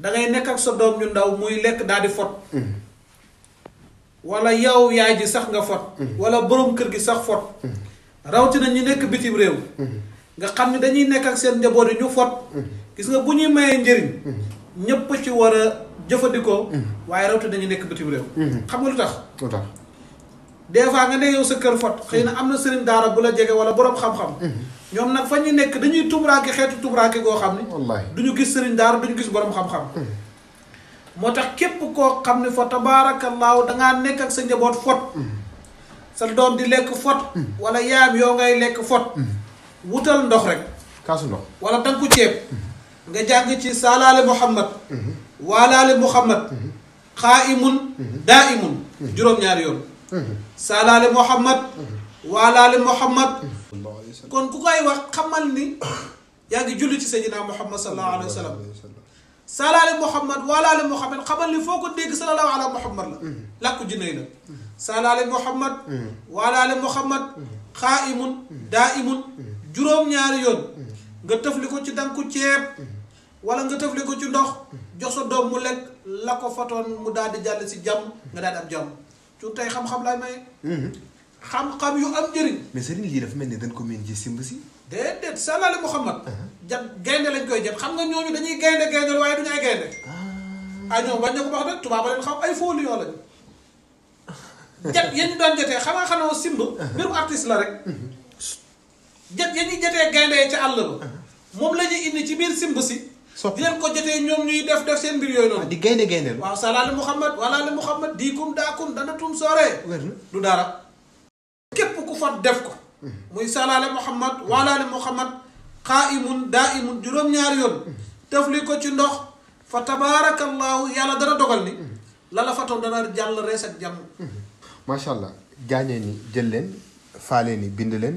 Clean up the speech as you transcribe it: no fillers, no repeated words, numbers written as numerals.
da ngay nekk ak sa doom ñu ndaw muy lekk daal di fot wala yow yaay ji sax nga fot wala borom kër gi sax fot rawatina ñi nekk bitim réew nga xam ne dañuy nekk ak seen njaboot yi ñu fot gis nga bu ñuy mayee njëriñ ñépp ci war a jëfandikoo waaye rawatina dañuy nekk bitim réew xam nga lu tax des fois nga ne yow sa kër fot xëy na am na sëriñ daara bu la jege wala borom xam-xam ñoom nag fa ñuy nekk dañuy tumuraake xeetu tumuraake goo xam ni duñu gis sëriñ daara duñu gis borom xam-xam moo tax képp koo xam ne fa tabaarakallaahu dangaa nekk ak sa njaboot fot sa doom di lekk fot wala yaam yoo ngay lekk fot wutal ndox rek kaasu ndox wala danku ceeb nga jàng ci saalaale muhammad waalaale muhammad xaa'imun daa'imun juróom-ñaari yoon saalaale muhammad waalaale muhammad kon ku koy wax xamal ni yaa ngi julli ci sayyidina muhammad sallallahu alayhi wa sallam saalaale muhammad waalaale muhammad xamal ni foo ko dégg sallallahu ala muhammad la làkku jinne la saalaale muhammad waalaale muhammad xaa'imun daa'imun juróom-ñaari yoon nga tëfli ko ci danku ceeb wala nga tëfli ko ci ndox jox sa doom mu lekk la ko fatoon mu daal di jàll si jàmm nga daal di am jàmm cu tey xam-xam laay maye xam-xam yu am njëriñ mais sëriñ lii dafa mel ni dañ ko mën ci simb si déedéet salaale muhammad jat gaynde lañ koy jat xam nga ñooñu dañuy gaynde waaye duñu ay gaynde ay ñoom bañ na ko wax rek tubaab leen xam ay faux lion lañu jat yéen ñu daan jatee xanaa simb mbiru artiste la rek jat yéen ñuy jatee gaynde ca àll ba moom la ñuy indi ci biir simb si di leen ko jotee ñoom ñuy def seen mbir yooyu noonu di gaynde waaw salaale muhammad walaale muhammad diikum daakum dana tum sooree du dara képp ku fa def ko muy salaale muhammad walaale muhammad xaa'imun daa'imun juróom-ñaari yoon tëfli ko ci ndox fa tabaarakallaahu yàlla dana dogal ni la la fatoon dana jàll rees ak jàmm macha allah jaañee ni jël leen faalee ni bind leen